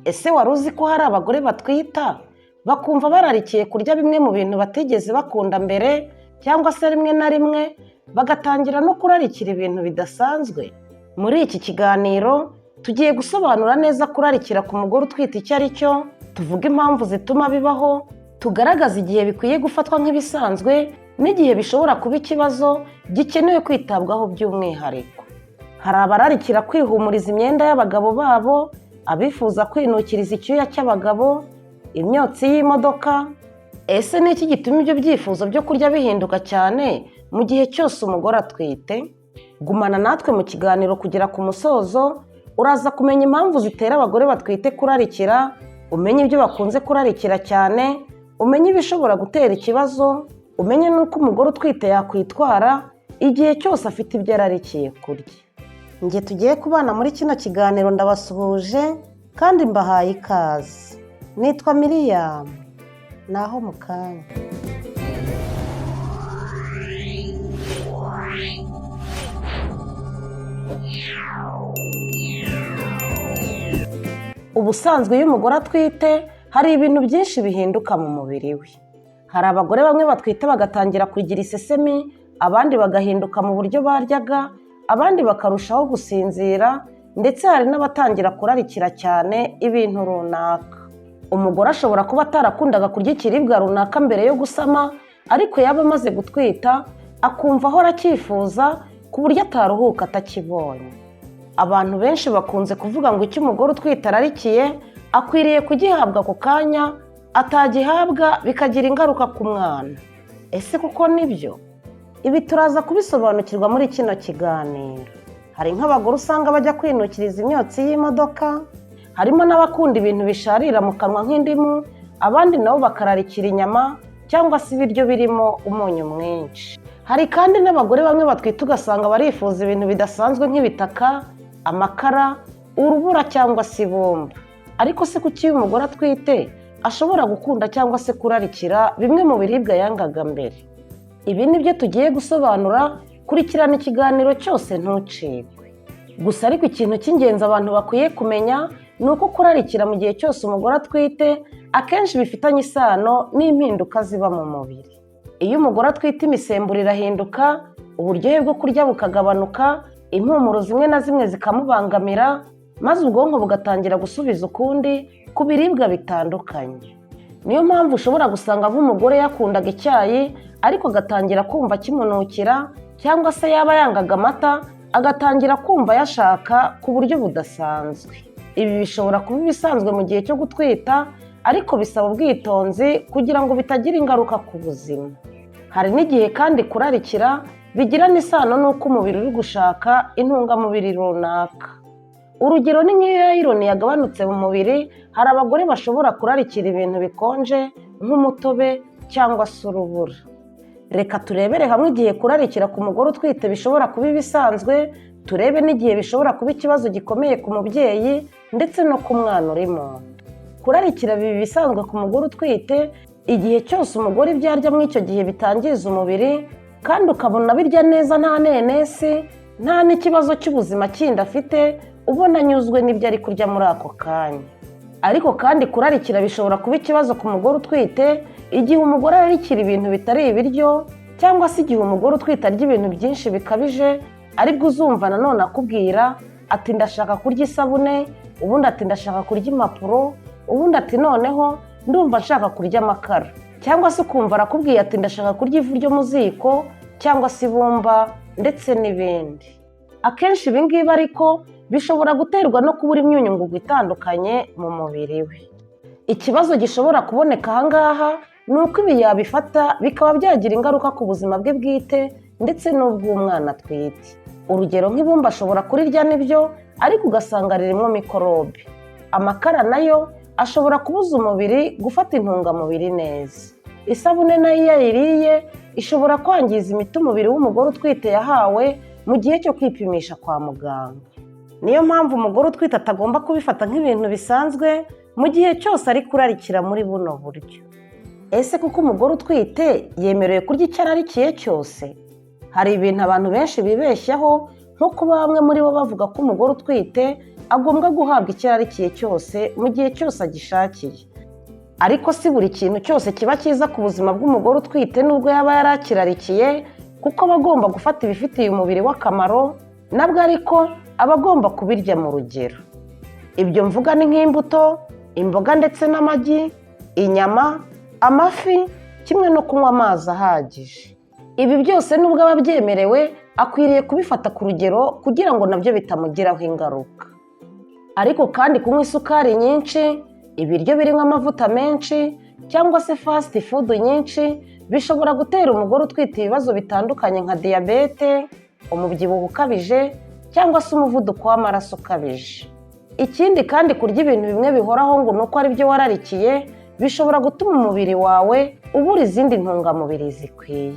Ese wari uzi ko hari abagore batwita bakumva bararikiye kurya bimwe mu bintu batigeze bakunda mbere, cyangwa se rimwe na rimwe bagatangira no kurarikira ibintu bidasanzwe? Muri iki kiganiro tugiye gusobanura neza kurarikira ku mugore utwite icyo ari cyo, tuvuge impamvu zituma bibaho, tugaragaze igihe bikwiye gufatwa nk'ibisanzwe n'igihe bishobora kuba ikibazo gikenewe kwitabwaho by'umwihariko. Hari abararikira kwihumuriza imyenda y'abagabo babo, abifuza kwinukiriza icyuya cy'abagabo, imyotsi y'imodoka. Ese ni iki gituma ibyo byifuzo byo kurya bihinduka cyane mu gihe cyose umugore atwite? Gumana natwe mu kiganiro kugera ku musozo, uraza kumenya impamvu zitera abagore batwite kurarikira, umenye ibyo bakunze kurarikira cyane, umenye ibishobora gutera ikibazo, umenye n'uko umugore utwite yakwitwara igihe cyose afite ibyo ararikiye kurya. Njye tugiye kubana muri kino kiganiro ndabasuhuje kandi mbahaye ikaze. Nitwa Miriam, naho mu kanya. Ubusanzwe iyo umugore atwite hari ibintu byinshi bihinduka mu mubiri we. Hari abagore bamwe batwite bagatangira kugira isesemi, abandi bagahinduka mu buryo baryaga, abandi bakarushaho gusinzira, ndetse hari n'abatangira kurarikira cyane ibintu runaka. Umugore ashobora kuba atarakundaga kurya ikiribwa runaka mbere yo gusama, ariko yaba amaze gutwita akumva ahora acyifuza ku buryo ataruhuka atakibonye. Abantu benshi bakunze kuvuga ngo icyo umugore utwite ararikiye akwiriye kugihabwa ako kanya, atagihabwa bikagira ingaruka ku mwana. Ese kuko nibyo? Ibi turaza kubisobanukirwa muri kino kiganiro. Hari nk'abagore usanga bajya kwinukiriza imyotsi y'imodoka, harimo n'abakunda ibintu bisharira mu kanwa nk'indimu, abandi nabo bakararikira inyama cyangwa se ibiryo birimo umunyu mwinshi. Hari kandi n'abagore bamwe batwite ugasanga barifuza ibintu bidasanzwe nk'ibitaka, amakara, urubura cyangwa se ibumba. Ariko se kuki iyo umugore atwite ashobora gukunda cyangwa se kurarikira bimwe mu biribwa yangaga mbere? Ibi ni byo tugiye gusobanura, kurikirana ikiganiro cyose ntucikwe. Gusa ariko ikintu cy'ingenzi abantu bakwiye kumenya ni uko kurarikira mu gihe cyose umugore atwite akenshi bifitanye isano n'impinduka ziba mu mubiri. Iyo umugore atwite imisemburo irahinduka, uburyohe bwo kurya bukagabanuka, impumuro zimwe na zimwe zikamubangamira, maze ubwonko bugatangira gusubiza ukundi ku biribwa bitandukanye. Niyo mpamvu ushobora gusanga nk'umugore yakundaga icyayi ariko agatangira kumva kimunukira, cyangwa se yaba yangaga amata agatangira kumva ayashaka ku buryo budasanzwe. Ibi bishobora kuba ibisanzwe mu gihe cyo gutwita, ariko bisaba ubwitonzi kugira ngo bitagira ingaruka ku buzima. Hari n'igihe kandi kurarikira bigirana isano n'uko umubiri uri gushaka intungamubiri runaka. Urugero ni nk'iyo iron yagabanutse mu mubiri, hari abagore bashobora kurarikira ibintu bikonje nk'umutobe cyangwa se urubura. Reka turebere hamwe igihe kurarikira ku mugore utwite bishobora kuba ibisanzwe, turebe n'igihe bishobora kuba ikibazo gikomeye ku mubyeyi ndetse no ku mwana uri mu nda. Kurarikira biba ibisanzwe ku mugore utwite igihe cyose umugore ibyo arya muri icyo gihe bitangiza umubiri, kandi ukabona abirya neza nta nenesi, nta n'ikibazo cy'ubuzima kindi afite, ubona anyuzwe n'ibyo ari kurya muri ako kanya. Ariko kandi kurarikira bishobora kuba ikibazo ku mugore utwite igihe umugore ararikira ibintu bitari ibiryo, cyangwa se igihe umugore utwite arya ibintu byinshi bikabije, aribwo uzumva nanone akubwira ati ndashaka kurya isabune, ubundi ati ndashaka kurya impapuro, ubundi ati noneho ndumva nshaka kurya amakara, cyangwa se ukumva arakubwiye ati ndashaka kurya ivu ryo mu ziko cyangwa se ibumba ndetse n'ibindi. Akenshi ibi ngibi ariko bishobora guterwa no kubura imyunyungugu itandukanye mu mubiri we. Ikibazo gishobora kuboneka aha ngaha ni uko ibi yabifata bikaba byagira ingaruka ku buzima bwe bwite ndetse n'ubw'umwana atwite. Urugero nk'ibumba ashobora kurirya nibyo, ariko ugasanga ririmo mikorobe. Amakara nayo ashobora kubuza umubiri gufata intungamubiri neza. Isabune nayo iyo ayiriye ishobora kwangiza imiti umubiri w'umugore utwite yahawe mu gihe cyo kwipimisha kwa muganga. Niyo mpamvu umugore utwite atagomba kubifata nk'ibintu bisanzwe mu gihe cyose ari kurarikira muri buno buryo. Ese kuko umugore utwite yemerewe kurya icyo ararikiye cyose? Hari ibintu abantu benshi bibeshyaho nko kuba bamwe muri bo bavuga ko umugore utwite agomba guhabwa icyo ararikiye cyose mu gihe cyose agishakiye. Ariko si buri kintu cyose kiba cyiza ku buzima bw'umugore utwite nubwo yaba yarakirarikiye, kuko aba agomba gufata ibifitiye umubiri we akamaro, nabwo ariko aba agomba kubirya mu rugero. Ibyo mvuga ni nk'imbuto, imboga ndetse n'amagi, inyama, amafi, kimwe no kunywa amazi ahagije. Ibi byose nubwo aba abyemerewe, akwiriye kubifata ku rugero kugira ngo nabyo bitamugiraho ingaruka. Ariko kandi kunywa isukari nyinshi, ibiryo birimo amavuta menshi cyangwa se fast food nyinshi bishobora gutera umugore utwite ibibazo bitandukanye nka diyabete, umubyibuho ukabije cyangwa se umuvuduko w'amaraso ukabije. Ikindi kandi, kurya ibintu bimwe bihoraho ngo ni uko ari byo wararikiye bishobora gutuma umubiri wawe ubura izindi ntungamubiri zikwiye.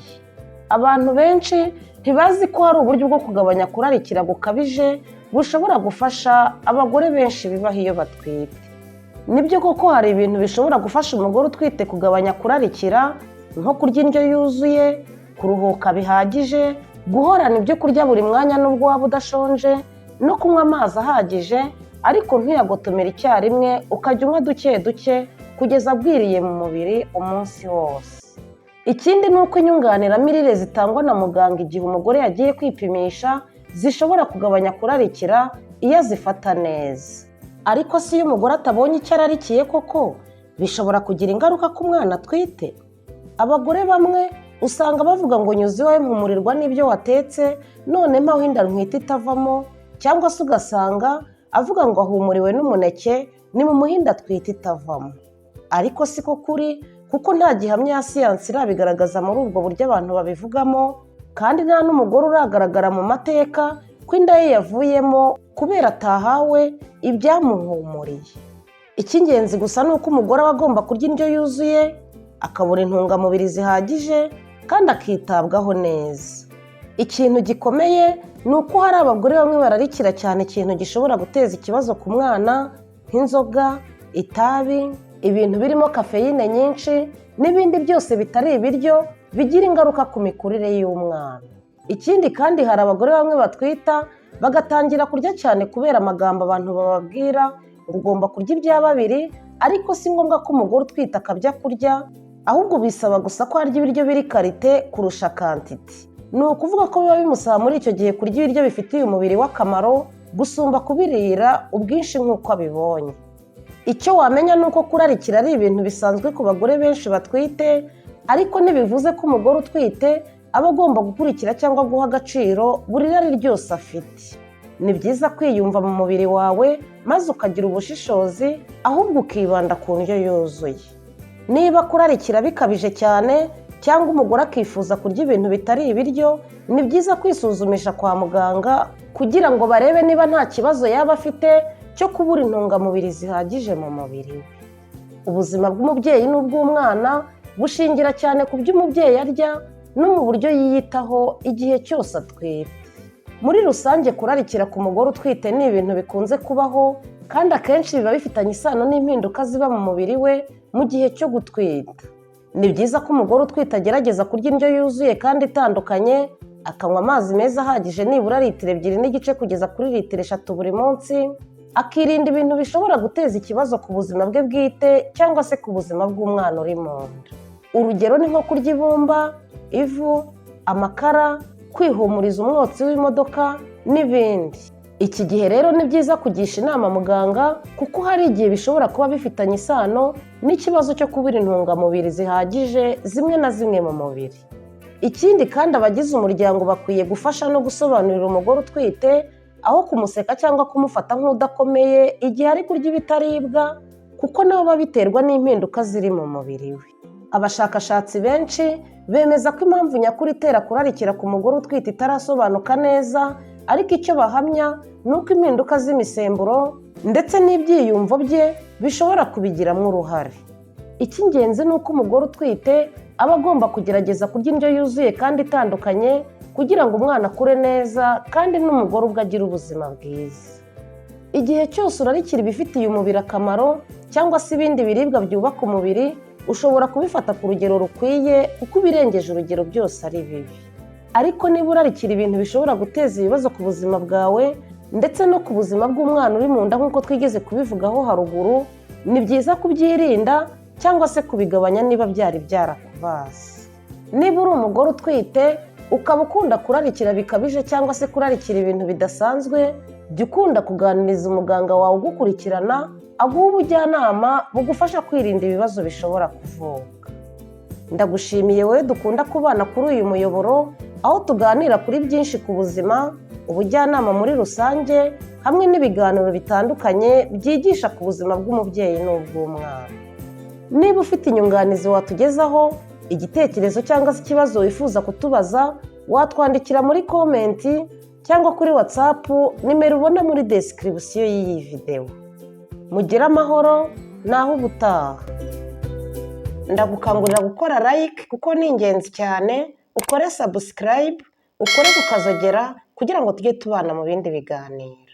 Abantu benshi ntibazi ko hari uburyo bwo kugabanya kurarikira gukabije bushobora gufasha abagore benshi bibaho iyo batwite. Nibyo koko hari ibintu bishobora gufasha umugore utwite kugabanya kurarikira, nko kurya indyo yuzuye, kuruhuka bihagije, guhorana ibyo kurya buri mwanya nubwo waba udashonje, no kunywa amazi ahagije, ariko ntuyagotomere icyarimwe, ukajya unywa duke duke kugeza agwiriye mu mubiri umunsi wose. Ikindi ni uko inyunganiramirire zitangwa na muganga igihe umugore yagiye kwipimisha zishobora kugabanya kurarikira iyo azifata neza. Ariko se iyo umugore atabonye icyo ararikiye koko bishobora kugira ingaruka ku mwana atwite? Abagore bamwe usanga bavuga ngo nyuze iwawe mpumurirwa n'ibyo watetse, none mpaho inda ntwite itavamo, cyangwa se ugasanga avuga ngo ahumuriwe n'umuneke, ni mu muhinda atwite itavamo. Ariko siko kuri, kuko nta gihamya ya siyansi irabigaragaza muri ubwo buryo abantu babivugamo, kandi nta n'umugore uragaragara mu mateka ko inda ye yavuyemo kubera atahawe ibyamuhumuriye. Icy'ingenzi gusa ni uko umugore aba agomba kurya indyo yuzuye, akabona intungamubiri zihagije kandi akitabwaho neza. Ikintu gikomeye ni uko hari abagore bamwe bararikira cyane ikintu gishobora guteza ikibazo ku mwana, nk'inzoga, itabi, ibintu birimo kafeyine nyinshi n'ibindi byose bitari ibiryo bigira ingaruka ku mikurire y'umwana. Ikindi kandi, hari abagore bamwe batwita bagatangira kurya cyane kubera amagambo abantu bababwira ngo ugomba kurya ibya babiri, ariko si ngombwa ko umugore utwite akabya kurya, ahubwo bisaba gusa ko arya ibiryo biri qualité kurusha quantité. Ni ukuvuga ko biba bimusaba muri icyo gihe kurya ibiryo bifitiye umubiri we akamaro gusumba kubirira ubwinshi nk'uko abibonye. Icyo wamenya ni uko kurarikira ari ibintu bisanzwe ku bagore benshi batwite, ariko ntibivuze ko umugore utwite aba agomba gukurikira cyangwa guha agaciro buri rari ryose afite. Ni byiza kwiyumva mu mubiri wawe maze ukagira ubushishozi, ahubwo ukibanda ku ndyo yuzuye. Niba kurarikira bikabije cyane cyangwa umugore akifuza kurya ibintu bitari ibiryo, ni byiza kwisuzumisha kwa muganga kugira ngo barebe niba nta kibazo yaba afite cyo kubura intungamubiri zihagije mu mubiri we. Ubuzima bw'umubyeyi n'ubw'umwana bushingira cyane ku byo umubyeyi arya no mu buryo yiyitaho igihe cyose atwite. Muri rusange, kurarikira ku mugore utwite ni ibintu bikunze kubaho, kandi akenshi biba bifitanye isano n'impinduka ziba mu mubiri we mu gihe cyo gutwita. Ni byiza ko umugore utwite agerageza kurya indyo yuzuye kandi itandukanye, akanywa amazi meza ahagije, nibura litiro 2.5 kugeza kuri litiro 3 buri munsi, akirinda ibintu bishobora guteza ikibazo ku buzima bwe bwite cyangwa se ku buzima bw'umwana uri mu nda. Urugero ni nko kurya ibumba, ivu, amakara, kwihumuriza umwotsi w'imodoka n'ibindi. Iki gihe rero ni byiza kugisha inama muganga, kuko hari igihe bishobora kuba bifitanye isano n'ikibazo cyo kubura intungamubiri zihagije zimwe na zimwe mu mubiri. Ikindi kandi, abagize umuryango bakwiye gufasha no gusobanurira umugore utwite aho kumuseka cyangwa kumufata nk'udakomeye igihe ari kurya ibitaribwa, kuko nabo biterwa n'impinduka ziri mu mubiri we. Abashakashatsi benshi bemeza ko impamvu nyakuri itera kurarikira ku mugore utwite itarasobanuka neza, ariko icyo bahamya ni uko impinduka z'imisemburo ndetse n'ibyiyumvo bye bishobora kubigiramo uruhare. Icy'ingenzi ni uko umugore utwite aba agomba kugerageza kurya indyo yuzuye kandi itandukanye kugira ngo umwana akure neza kandi n'umugore ubwe agire ubuzima bwiza. Igihe cyose urarikira ibifitiye umubiri akamaro cyangwa se ibindi biribwa byubaka umubiri, ushobora kubifata ku rugero rukwiye, kuko ibirengeje urugero byose ari bibi. Ariko niba urarikira ibintu bishobora guteza ibibazo ku buzima bwawe ndetse no ku buzima bw'umwana uri mu nda nk'uko twigeze kubivugaho haruguru, ni byiza kubyirinda cyangwa se kubigabanya niba byari byarakubase. Niba uri umugore utwite ukaba ukunda kurarikira bikabije cyangwa se kurarikira ibintu bidasanzwe, jya ukunda kuganiriza umuganga wawe ugukurikirana, aguha ubujyanama bugufasha kwirinda ibibazo bishobora kuvuka. Ndagushimiye wowe dukunda kubana kuri uyu muyoboro, aho tuganira kuri byinshi ku buzima, ubujyanama muri rusange, hamwe n'ibiganiro bitandukanye byigisha ku buzima bw'umubyeyi n'ubw'umwana. Niba ufite inyunganizi watugezaho, igitekerezo cyangwa se ikibazo wifuza kutubaza, watwandikira muri comment cyangwa kuri WhatsApp nimero ubona muri description y'iyi videwo. Mugire amahoro, naho ubutaha. Ndagukangurira gukora like kuko ni ingenzi cyane, ukore subscribe, ukore ku kazogera kugira ngo tujye tubana mu bindi biganiro.